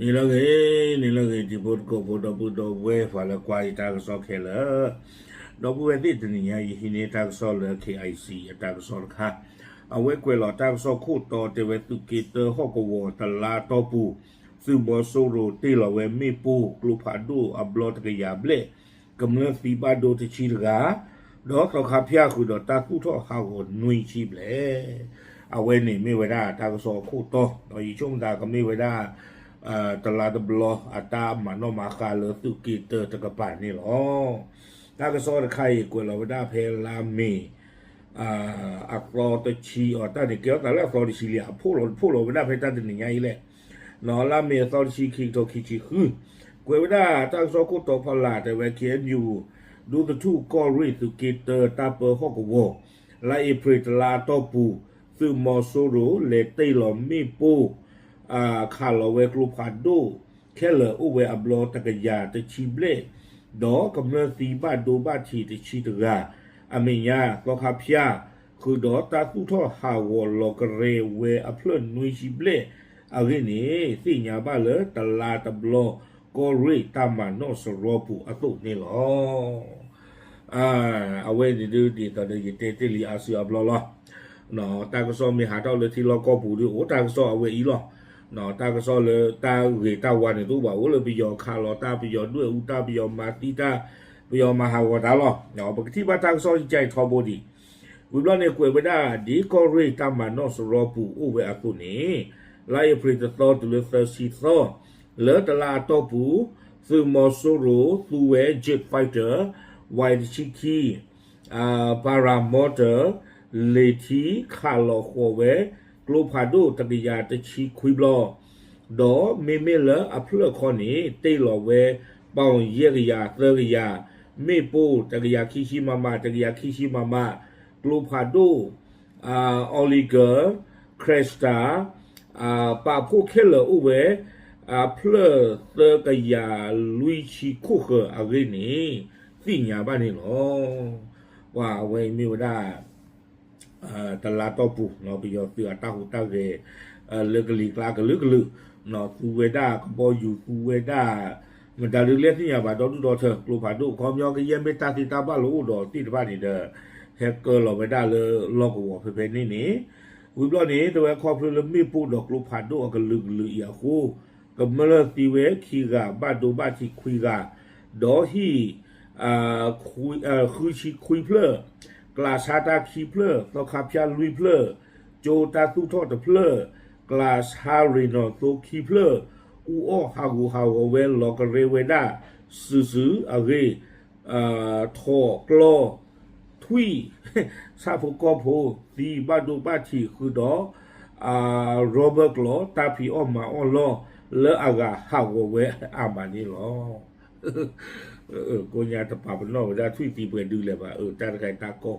န့ၣ်လၢဂ့ၤ, န့ၣ်လၢဂ့ၤ တံၤဖိသကိးဖိ ဒီပုၢ်ဒီဝဲၢ် ပှၤလၢကွၢ်ယတၢ်ကစီၣ်ခဲလၢာ်, ဒီပုၢ်ဝဲၢ်သ့ၣ် တနံၤညါ ယဟံးန့ၢ်တၢ်ကစီၣ်လၢ K I C အတၢ်ကစီၣ်တခါ, အဝဲကွဲးလီၤတၢ်ကစီၣ်ခိၣ်တီတဲဝဲ သုးက့တၢဟီၣ်ကဝီၤတလါအတီၢ်ပူၤ, သုးမီၤစိရိၤတ့ၢ်လီၤဝဲမ့ၣ်ပိၢ်ကျိဖးဒိၣ်အဘျီတကယၤဘျဲၣ်, ကမျၢၢ်သံဘၣ်ဒိတဆံတဂၤ, ဒီးသီခါဖၠၣ်ဃုာ်ဒီးတၢ်သူၣ်ထီၣ်ဟးဂီၤနွံဆံဘျဲၣ်. အဝဲန့ၣ်မ့ၢ်ဝဲဒၣ်တၢ်ကစီၣ်အခိၣ်တီ, ဒီးယဆိကမိၣ်သးကမ့ၢ်ဝဲဒၣ် တလါတဘျီအတၢ်မၤနီၣ်မၤဃါလၢသုးက့တၢတကပၤန့ၣ်လီၤ. တၢ်ကစီၣ်တခါအံၤကွဲးလီၤဝဲဒၣ်ဖဲလါမ့ၤ အသီတဆံအီၤ တၢ်န့ၣ်ကဲထီၣ်သးလၢအသီတဆံလံ အဖှိၣ်လီၤတဖှိၣ်လီၤဝဲဒၣ်ဖဲတၢ်တနံၤညါအံၤလဲၣ်, လါမ့ၤအသီတဆံ ခံကထိခံဆံဃု, ကွဲးဝဲဒၣ်တၢ်ကစီၣ်ခိၣ်တီဖီလာ်တဲဝဲ K N U ဒူသထူၣ်ကီၢ်ရ့ၣ်သုးက့တၢတၢ်ပၢဟီၣ်ကဝီၤ, လါအ့ဖြ့ၣ်တလါအတီၢ်ပူၤ, သုးမီၤစိရိၤလဲၤတ့ၢ်လီၤမ့ၣ်ပိၢ် ခးလီၤဝဲကျိဖးဒိၣ် ခဲလၢာ်အိၣ်ဝဲအဘျီတကယၤတဆံဘျဲၣ်, ဒီးကမျၢၢ်သံဘၣ်ဒိဘၣ်ထံးတဆံတဂၤ, အမဲာ်ညါသီခါဖၠၣ် ဃုာ်ဒီးတၢ်သူၣ်ထီၣ်ဟးဂီၤလီၤကရဲဝဲအဖျၢၣ်နွံဆံဘျဲၣ်အဂ့ၢ်န့ၣ် သ့ၣ်ညါဘၣ်လၢတလါတဘျီ ကီၢ်ရ့ၣ်တၢ်မၤနီၣ်စရီပူၤအသိးန့ၣ်လီၤ. အဝဲန့ၣ်ဒ်သိးဒီးယတဲတ့ၢ်လံအါစုအါဘျီလီၤ. တၢ်ကစီၣ်မ့ၢ်ဟးထီၣ်လၢထံလီၢ်ကီၢ်ပူၤဒီး အိၣ်တၢ်ကစီၣ်အဝဲအံၤလီၤ. တၢ်ကစီၣ်လၢတၢ်ဂ့ၤတၢ်ဝါန့ၣ်တအိၣ်ဘၣ်, အိၣ်လၢပယီၤခးလီၤတၢ်, ပယီၤဒွဲၣ်အူတၢ်, ပယီၤမၤသံတၢ်, ပယီၤမၤဟးဂီၤတၢ်လီၤ. ပကထံၣ်ဘၣ်တၢ်ကစီၣ်ကဲအံၤထီဘိဒံး, ဝံၤဘျီန့ၣ်ကွဲးဝဲဒၣ် ဒ်ကီၢ်ရ့ၣ်တၢ်မၤနီၣ်စရီပူၤအိၣ်ဝဲအသိးန့ၣ်, လါအ့ဖြ့ၣ်တသီတုၤလၢသၢဆံသီ, လၢတလါအတီၢ်ပူၤ, သုးမီၤစိရိၤသူဝဲ jet fighter, Y တဆံခံ paramotor လံာ်ထံခးလီၤဃီၤဝဲ ကျိဖးဒိၣ်တကယၤတဆံခွံဘျီ, ဒီးမ့မ့ၢ်လၢအဖျၢၣ်ခီန့ၣ် တ့ၢ်လီၤဝဲ ပီၣ်ယဲၢ်ကယၤသၢကယၤ, မ့ၣ်ပိၢ်တကယၤခံဆံမမ, တကယၤခံဆံမမ, ကျိဖးဒိၣ် Oerlikon Cluster ပာ်ဖှိၣ်ခဲလၢာ်အိၣ်ဝဲ အဖျၢၣ်သၢကယၤလွံၢ်ဆံခိၣ်ဃၢၤအဂ့ၢ်န့ၣ် သ့ၣ်ညါဘၣ်န့ၣ်လီၤ. ပှၤအဝဲအံၤမ့ၢ်ဝဲဒၣ် တလါတီၢ်ပူၤ ပယီၤသုးအတၢ်ဟူးတၢ်ဂဲၤ လၢကလံၤကျါကလုာ်ကလုာ်, သူဝဲဒၣ်ကဘီယူၤ သူဝဲဒၣ် မတၤဒုးလဲၣ်သ့ၣ်ညါဘၣ် ဒီဒူၣ်ဒီထၢ ကျိဖးဒိၣ် ခီပညီကယဲၢ်မ့ၢ်တၢ်သ့တၢ်ဘၣ်လၢအိၣ်ဒီးသ့ၣ်တဖၣ်န့ၣ်ဒီး ဟဲကၢလီၤဝဲဒၣ်လၢလီၢ်ကဝီၤဖဲဖဲန့ၣ်န့ၣ်, ဝံၤဘျီန့ၣ် တဲဝဲခီဖျိလၢမ့ၣ်ပိၢ်ဒီးကျိဖးဒိၣ်အကလုာ်ကလုာ်အံၤအဃိ ကမျၢၢ်သံဝဲခံဂၤ ဘၣ်ဒိဘၣ်ထံးခွံဂၤ, ဒီးဟံၣ် ဃုဆံခွံဖျၢၣ်, ကျးဆါတၢ်ခံဖျၢၣ်, သီခါဖၠၣ်လွံၢ်ဖျၢၣ်, ကၠိတၢ်သူၣ်ထီၣ်တဖျၢၣ်, ကျးဆါရ့ၣ်နီၤသိခံဖျၢၣ်, အူအီၣ်ဟးဂူာ်ဟးဂီၤဝဲလီၤကရဲဝဲဒၣ် စုာ်စုာ်အဂ့ၢ်, ထိးကျီ ထွံၣ် ဆၣ်ဖိကီၢ်ဖိ သံဘၣ်ဒိဘၣ်ထံးဃုာ်ဒီး ရီဘၢၣ်ကျီ တၢ်ဖံးအီၣ်မၤအီၣ်လီၢ် လၢအဂၤဟးဂီၤဝဲအါမးန့ၣ်လီၤ. ကိးညါတပာ်ပနီၣ်ဝဲဒၣ်ထွံၣ်သံပှဲၤဒုလဲၣ်ဘၣ်, တၢ်တခါအံၤတၢ်ကီ,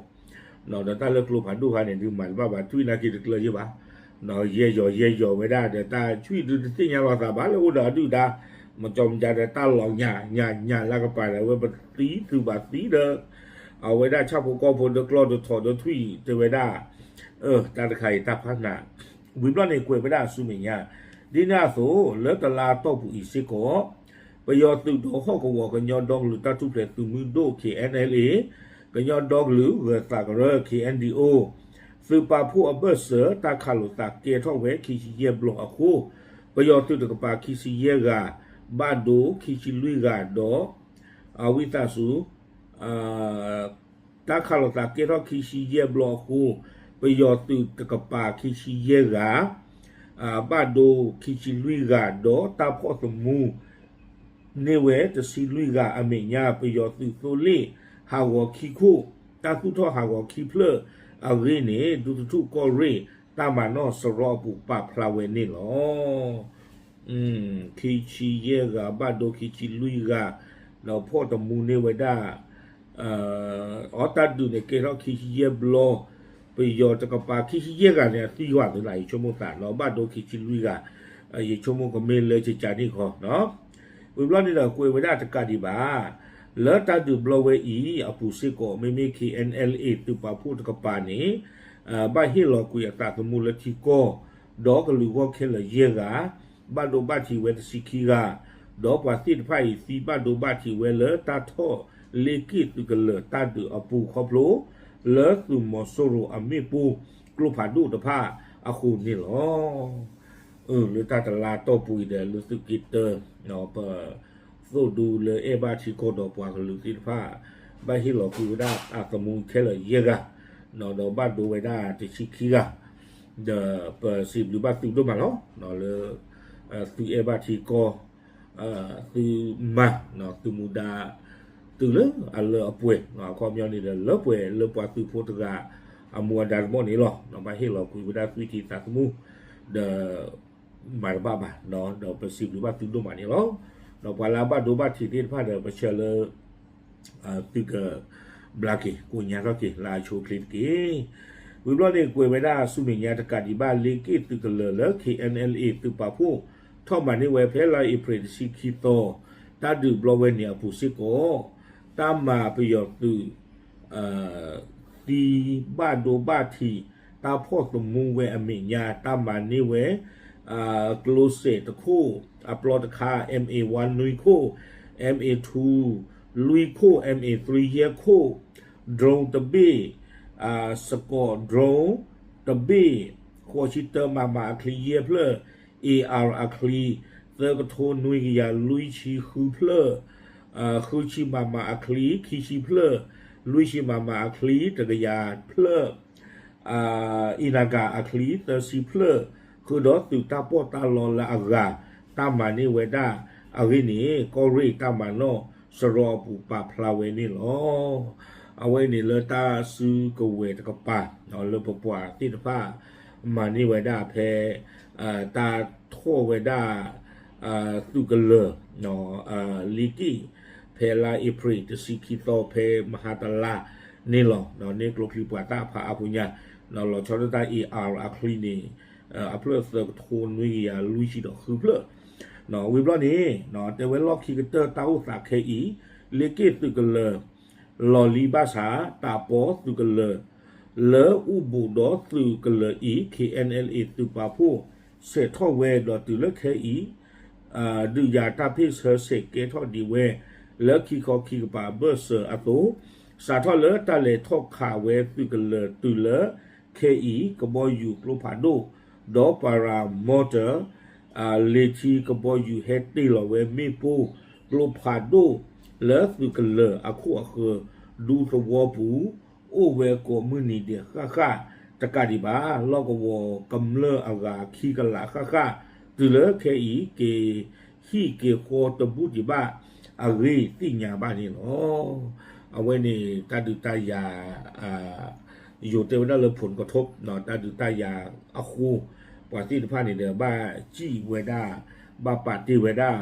ဒီးတၢ်လၢကျိဖးဒိၣ်ခါန့ၣ် ဒုးမၤတဘၣ်ဘၣ် ထွံၣ်နာ်က့တကျၢၤယ့ၢ်ဘၣ်, ယဲၢ်ယီၤယဲၢ်ယီၤဝဲဒၣ်ဒီးတၢ်ထွံၣ်ဒုးတသ့ၣ်ညါလီၤသးဘၣ်လၢအိၣ်ဒီးအဒုၣ်ဒါ, မကၠီမကၠါဒီးတၢ်လီၤညၣ်ညၣ်ညၣ်လၢကပၤဒီး အဝဲပသံသုးဘၣ်သံဒီး အဝဲဒၣ်ဆၣ်ဖိကီၢ်ဖိဒီးကျီဒီးထိးဒီးထွံၣ်တဲဝဲဒၣ်, တၢ်တခါအံၤတၢ်ဖးနး, ဝံၤဘျီန့ၣ်ကွဲးဝဲဒၣ်ဆူမဲာ်ညါ, ဒ်န့ၣ်အသိး လၢတလါတီၢ်ပူၤအံၤစ့ၢ်ကီး ပယီၤသုးဒီးဟီၣ်ကဝီၤကညီဒီကလုာ်တၢ်ထူၣ်ဖျဲးသုးမုၢ်ဒိၣ် K N L A, ကညီဒီကလုာ်ဂၢၤသးကရၢ K N D O သုးပာ်ဖှိၣ်အဘၢၣ်စၢၤတၢ်ခးလိာ်သးကဲထီၣ်ဝဲခံဆံယဲၢ်ဘျီအဃိ, ပယီၤသုးတကပၤခံဆံယဲၢ်ဂၤ, ဘၣ်ဒိခံဆံလွံၢ်ဂၤဒီး အဝံသးစူၤ တၢ်ခးလိာ်သးကဲထီၣ်ခံဆံယဲၢ်ဘျီအဃိ, ပယီၤသုးတကပၤခံဆံယဲၢ်ဂၤ, ဘၣ်ဒိခံဆံလွံၢ်ဂၤ ဒီးတၢ်ဖီၣ်သမူ န့ၢ်ဝဲတဆံလွံၢ်ဂၤအမဲာ်ညါ ပယီၤသုးသိလ့ၣ်ဟးဂီၤခံခိၣ်, တၢ်သူၣ်ထီၣ်ဟးဂီၤခံဖျၢၣ်အဂ့ၢ်န့ၣ် ဒူသထူၣ်ကီၢ်ရ့ၣ် တၢ်မၤနီၣ်စရီအပူၤပာ်ဖျါဝဲန့ၣ်လီၤ. ခံဆံယဲၢ်ဂၤ ဘၣ်ဒိခံဆံလွံၢ်ဂၤ, ဒီးဖီၣ်သမူန့ၢ်ဝဲဒၣ် အီတၢ်ဒုးန့ၣ်ကဲထီၣ်ခံဆံယဲၢ်ဘျီ, ပယီၤတကပၤခံဆံယဲၢ်ဂၤန့ၣ် အသံကွၢ်သနာ် ယဆိကမိၣ်သး ဒီးဘၣ်ဒိခံဆံလွံၢ်ဂၤ, ယဆိကမိၣ်ကမ့ၢ်လၢကကန့ၣ်ခီ, ဝံၤဘျီန့ၣ်ဒီးကွဲးဝဲဒၣ်တကးဒံးဘၣ်, လၢတၢ်ဒုးဘျီဝဲအံၤအပူၤစ့ၢ်ကီး မ့မ့ၢ် K N L A သုးပာ်ဖှိၣ်တကပၤန့ၣ် ဘၣ်ဟ့ၣ်လီၤကွံာ်အသးသမူလၢထံကီၢ်, ဒီးကလုာ်ဂီၢ်ခဲလၢာ်ယဲၢ်ဂၤ, ဘၣ်ဒိဘၣ်ထံးဝဲတဆံခံဂၤ, ဒီးပှၤသ့ၣ်တဖၣ်အံၤသံဘၣ်ဒိဘၣ်ထံးဝဲလၢတၢ်ထီၣ်လ့က့ၣ်သုးကလၢၤတၢ်ဒုးအပူၤခီဖျိ လၢသုးမီၤစိရိၤအမ့ၣ်ပိၢ်ကျိဖးဒိၣ်တဖၣ်အဃိန့ၣ်လီၤ. အၢ လၢတၢ်တလါတီၢ်ပူၤအံၤဒီး လၢသုးက့တၢ ပ သိၣ်ဒူလၢအဲၣ်ဘၣ်ထံကီၢ်ဒီးပှၤကလုာ်သ့ၣ်တဖၣ် ဘၣ်ဟ့ၣ်လီၤကွံာ်ဝဲဒၣ်အသမူခဲလၢာ်ယဲၢ်ဂၤ, ဒီးဘၣ်ဒိဝဲဒၣ်တဆံခံဂၤ, ဒီးပစံးဘျုးဘၣ်သုဒိၣ်မးလီၤ. လၢ သုအဲၣ်ဘၣ်ထံကီၢ် သုမၤ သုမူဒါ တုၤလၢအလၢအပှဲၤ အခီပညီန့ၣ်ဒီး လၢပှဲၤလၢပှၤသုးဖိတဂၤ အမူအဒါတဘီန့ၣ်လီၤ. ဘၣ်ဟ့ၣ်လီၤကွံာ်ဝဲဒၣ်သွံၣ်ထံသးသမူ ဒီး မၤတဘၣ်ဘၣ်, ဒီးပစံးဘျုးဘၣ်သုဒိၣ်မးန့ၣ်လီၤ. ဒီးပှၤလၢအဘၣ်ဒိဘၣ်ထံးသ့ၣ်တဖၣ်ဒီး ပဆၢလၢ သုက ဘျါက့ၤ ကိညါထီၣ်က့ၤလၢအဆိအချ့တက့ၢ်. ဝံၤဘျီန့ၣ် ကွဲးဝဲဒၣ်ဆူမဲာ်ညါတကးဒံးဘၣ် လ့က့ၣ်သုးကလၢၤလၢ K N L A သုးပာ်ဖှိၣ် ထီၣ်မၤန့ၢ်ဝဲဖဲလါအ့ဖြ့ၣ်တဆံခံသီ တၢ်ဒုးဘျီဝဲန့ၣ်အပူၤစ့ၢ်ကီး တၢ်မၤပယီၤသုး သံဘၣ်ဒိဘၣ်ထံး တၢ်ဖီၣ်သမူဝဲအမဲာ်ညါ တၢ်မၤန့ၢ်ဝဲ ကျိစဲးတခိၣ် အပျီတခါ M A one နွံခိၣ် M A two လွံၢ်ခိၣ် M A three ယဲၢ်ခိၣ် drone တဘ့ၣ် စကီး drone တဘ့ၣ် ဃိးဆံတၢ မမ အချံယဲၢ်ဖျၢၣ် A R အချံ သၢကထိနွံကယၤလွံၢ်ဆံဃုဖျၢၣ် ဃုဆံ မမ အချံ ခံဆံဖျၢၣ် လွံၢ်ဆံ မမ အချံ တကယၤဖျၢၣ် အံနၤကၤအချံ သၢဆံဖျၢၣ် ဃုာ်ဒီးသုးတၢ်ပီးတၢ်လီလၢအဂၤ တၢ်မၤန့ၢ်ဝဲဒၣ်အဂ့ၢ်န့ၣ် ကီၢ်ရ့ၣ်တၢ်မၤနီၣ်စရီအပူၤပာ်ဖျါဝဲန့ၣ်လီၤ. အဝဲန့ၣ်လၢတၢ်စုကဝဲၤတကပၤ လၢပပှၤသ့ၣ်တဖၣ် မၤန့ၢ်ဝဲဒၣ်ဖဲ တၢ်ထီၣ်ဝဲဒၣ် သုးကလၢၤ လ့က့ၣ် ဖဲလါအ့ဖြ့ၣ်တဆံခံသီ ဖဲမဟါတလါန့ၣ်လီၤ. န့ၢ်ကျိချံပှၤသၣ်ဖးအါဖိညါ လီၤဆီဒၣ်တၢ် A R အချံန့ၣ် အဖျၢၣ်သၢကထိနွံကယၤလွံၢ်ဆံဒီးဃုဖျၢၣ် ဝံၤဘျီန့ၣ် တဲဝဲလီၢ်ခံကတၢၢ်တၢ်အိၣ်သးခဲအံၤ လ့က့ၣ်သုးကလၢၤ လီၢ်လံၤဘၣ်ဆၣ် တၢ်ပီသုးကလၢၤ လၢအိၣ်ဘူးဒီးသုးကလၢၤအံၤ K N L A သုးပာ်ဖှိၣ် ဆဲးထီၣ်ဝဲဒီးတုၤလၢခဲအံၤ ဒုးယၤတၢ်ဖ့ၣ်ဆၢဆဲးကဲထီၣ်ဒံးဝဲ လၢခံခီခံကပၤအဘၢၣ်စၢၤအသိး စးထီၣ်လၢတၢ်လဲၤထီၣ်ခးဝဲသုးကလၢၤတုၤလၢခဲအံၤ ကဘီယူၤကျိဖးဒိၣ် ဒီး paramotor လ့ထံကဘီယူၤဟဲတ့ၢ်လီၤဝဲမ့ၣ်ပိၢ်ကျိဖးဒိၣ် လၢသုးကလၢၤအခိၣ်အဃၢၤ ဒူသဝီပူၤ အိၣ်ဝဲကိးမုၢ်နံၤဒဲးဃၣ်ဃၣ်တကးဒံးဘၣ် လီၢ်ကဝီၤကမျၢၢ်အဂၤခံကလးဃၣ်ဃၣ် တုၤလၢခဲအံၤ က့ၤဟံၣ်က့ၤဃီတဘူၣ်ဒံးဘၣ်အဂ့ၢ်သ့ၣ်ညါဘၣ်န့ၣ်လီၤ. အဝဲန့ၣ် တၢ်ဒုးတၢ်ယၤ ယိၤတဲဝဲဒၣ်လၢ ผลกระทบ တၢ်ဒုးတၢ်ယၤအဃိ ပှၤသ့ၣ်တဖၣ်န့ၣ်ဒီး ဘၣ်စံၣ်ဝဲဒၣ် ဘၣ်ပာ်တ့ၢ်ဝဲဒၣ်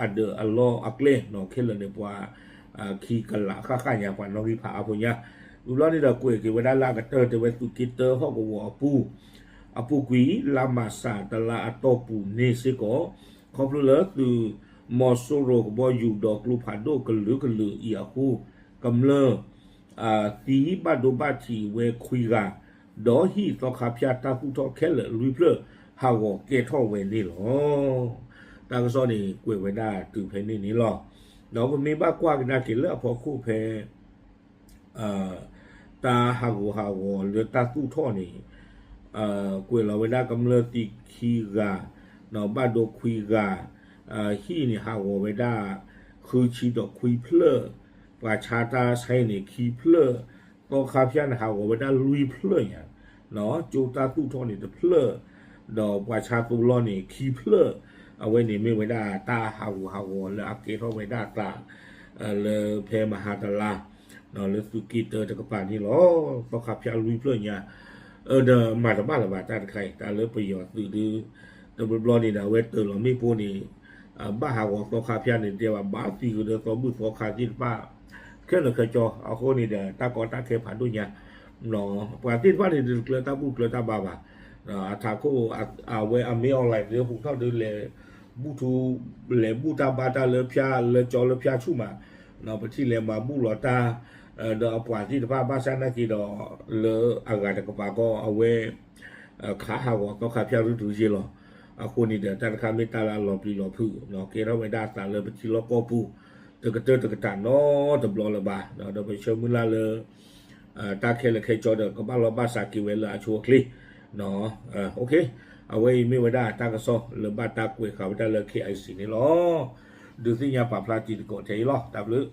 အဒၢးအလီၢ်အကျဲ ခဲလၢာ်န့ၣ်ပှၤ ခံကလးဃၣ်ဃၣ်ညါ ပှၤနီၣ်ဂံၢ်ဖးအါဖိညါ ဝံၤဘျီန့ၣ်ဒီးကွဲးက့ၤဝဲဒၣ်လၢအကတၢၢ်တဲဝဲသုးက့တၢဟီၣ်ကဝီၤအပူၤ အပူၤကွံာ် လါမၢ်ၡးတလါအတီၢ်ပူၤန့ၣ်စ့ၢ်ကီး ခီဖျိလၢသုးမီၤစိရိၤကဘီယူၤဒီးကျိဖးဒိၣ်ကလုာ်ကလုာ်အံၤအဃိ ကမျၢၢ် သံဘၣ်ဒိဘၣ်ထံးဝဲခွံဂၤ ဒီးဟံၣ်သီခါဖၠၣ်တၢ်သူၣ်ထီၣ်ခဲလၢာ်လွံၢ်ဖျၢၣ်ဟးဂီၤကဲထီၣ်ဝဲန့ၣ်လီၤ. တၢ်ကစီၣ်န့ၣ်ကွဲးဝဲဒၣ်တုၤဖဲန့ၣ်န့ၣ်လီၤ. ဒီးပမ့ၢ်ဘၣ်ကွၢ်ကဒါက့ၤလၢအဖီခိၣ်ဖဲ တၢ်ဟးဂူာ်ဟးဂီၤလၢတၢ်သူၣ်ထီၣ်န့ၣ် ကွဲးလီၤဝဲဒၣ်ကမျၢၢ်သံခံဂၤ ဘၣ်ဒိခွံဂၤ ဟံၣ်န့ၣ်ဟးဂီၤဝဲဒၣ် ဃုဆံဒီးခွံဖျၢၣ် ပှၤဆါတၢ်ဆါဟံၣ်န့ၣ်ခံဖျၢၣ် သီခါဖၠၣ်န့ၣ်ဟးဂီၤဝဲဒၣ်လွံၢ်ဖျၢၣ်ညါ ကၠိတၢ်သူၣ်ထီၣ်န့ၣ်တဖျၢၣ် ဒီးပှၤဆါသိလီၢ်န့ၣ်ခံဖျၢၣ် အဝဲန့ၣ်မ့ၢ်ဝဲဒၣ်တၢ်ဟးဂူာ်ဟးဂီၤလၢအကဲထီၣ်ဝဲဒၣ်သး လၢဖဲမဟါတလါ လၢသုးက့တၢတကပၤန့ၣ်လီၤ. သီခါဖၠၣ်လွံၢ်ဖျၢၣ်ညါ အၢ ဒီးမၤတဘၣ်လၢၤဘၣ်တၢ်တခါအံၤ တၢ်လၢပယီၤသုးဒု တဘျီဘျီန့ၣ်ဒီး အဝဲတၢၤလီၤမ့ၣ်ပိၢ်န့ၣ် ဘၣ်ဟးဂီၤသီခါဖၠၣ်န့ၣ် တဲဘၣ်ဘၣ်သံကဒီးသီဘူၣ်သီခါသ့ၣ်တဖၣ် ခဲလၢာ်ခဲဆ့ အဃိန့ၣ်ဒီး တၢ်ကီတၢ်ခဲဖးဒိၣ်ညါ ပှၤသ့ၣ်တဖၣ်န့ၣ် တကျၢၤတၢ်ဘူၣ်ကျၢၤတၢ်ဘါဘၣ် အထးခိၣ် အဝဲအမ့ၢ် online လၢဟူးထီၣ်ဒုးလဲၤ ဘူၣ်ထူ လဲၤဘူၣ်တၢ်ဘါတၢ်လၢဖၠၣ်လၢကၠီလၢဖၠၣ်ဆူၣ်မး ပထံၣ်လဲၤမၤဘူၣ်လီၤတၢ် ဒီးအပှၤသ့ၣ်တဖၣ်ဘၣ်ဆၣ်နာ်က့ဒီး လၢအဂၤတကပၤကီ အဝဲ ခးဟးဂီၤသီခါဖၠၣ်ရုၢ်တုၤယ့ၢ်လီၤ. အဃိန့ၣ်ဒီး တၢ်တခါမ့ၢ်တၢ်လၢအလီၤပျံၤလီၤဖုး ကဲထီၣ်ဝဲဒၣ်အသးလၢပထံလီၢ်ကီၢ်ပူၤ တကတၢၢ်တကတၢၢ်နီတဘျီလၢၤဘၣ်, ဒီးပဆၢမုၢ်လၢ်လၢ တၢ်ခဲလၢာ်ခဲဆ့ဒီး ကဘၣ်လီၢ်ဘၣ်စးက့ၤဝဲလၢအဆိအချ့, အဝဲအံၤမ့ၢ်ဝဲဒၣ်တၢ်ကစီၣ်လၢဘၣ်တၢ်ကွဲးဃာ်ဝဲဒၣ်လၢ K I C န့ၣ်လီၤ. ဒုးသ့ၣ်ညါပာ်ဖျါတံၤသကိးထဲအံၤလီၤ. တၢ်ဘျုး